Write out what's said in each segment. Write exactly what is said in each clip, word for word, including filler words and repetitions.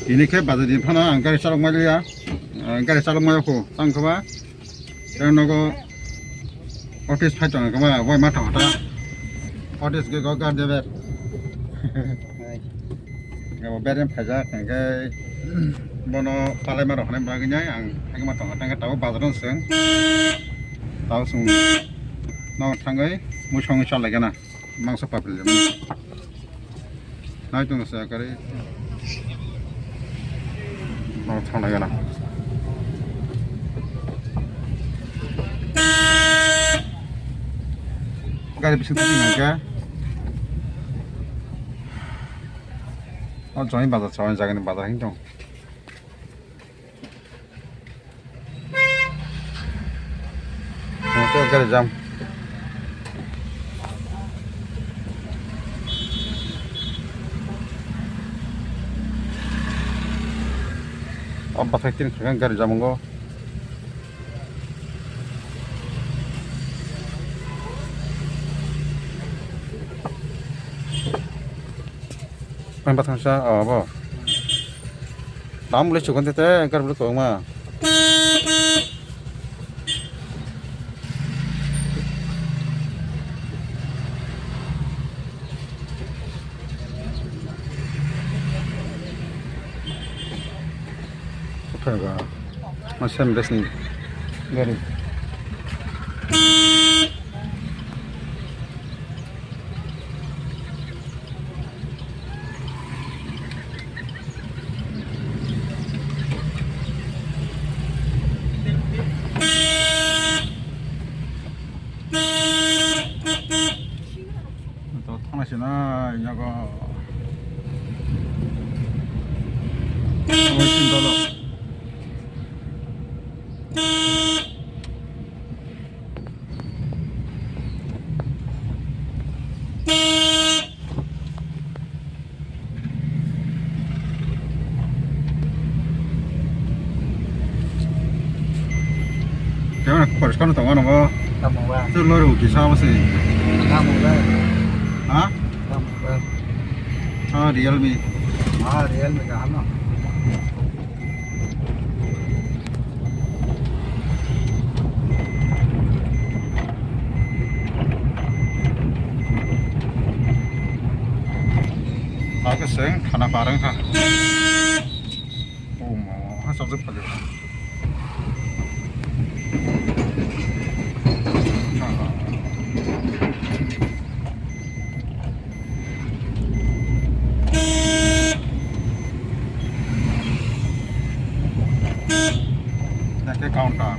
Tini khe bazar ni phano ang gari chalok mai liya. Ah, gari chalok mai kho tang kha ba. Tei nogo office phai tong kha ba, wai ma thang ta. Office ge go gar de ber. Abo berem phaijak hingke bono palai ma rok hwnwi bagwi nai ang thangwi ma tongo, tangkhe tabuk bazar no chwng tabuk chwng no thangwi mui songwi chalaigana mangsa papri le nai tongo se kari no thanglaigana gari bising twi hingke. O joni bazar, joni jagani bazar hin tong. Motor gari jam. O bathai tin khagan gari jam go. Ang bathang sa, oh, bo. Tam boleh cukup tete, engkar boleh kau ma. Uthai ba. Masem besni gari. To thangna sina yago. Oisin dolo. Kemana koriskano tongo nogo? Tamo ba? Tu lori uki sama si. Tamo ba? Ha? Tamo ba? Ah, Realme. Ah, Realme ka ano. Ake seng khana parang kha. Oh, ma, ha, sabjak phalio. Nake counter.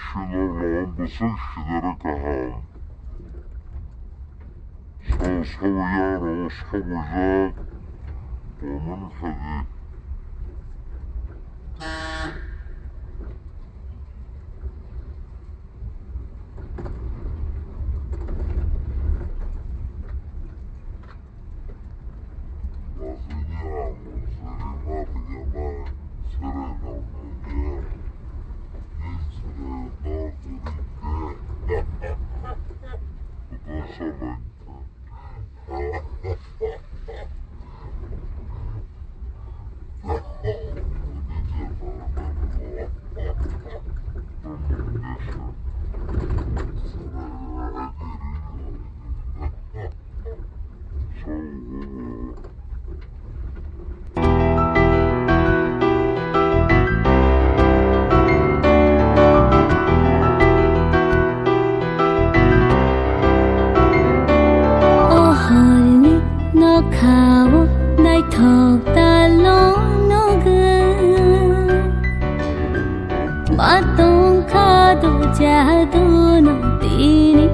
Swnamung bwswk sinare kaham. Sabo sabo ya ro sabo jak. Tomon khaji. O horni nokhao naithok talo nugwi. Ma tongkha do jadu no tini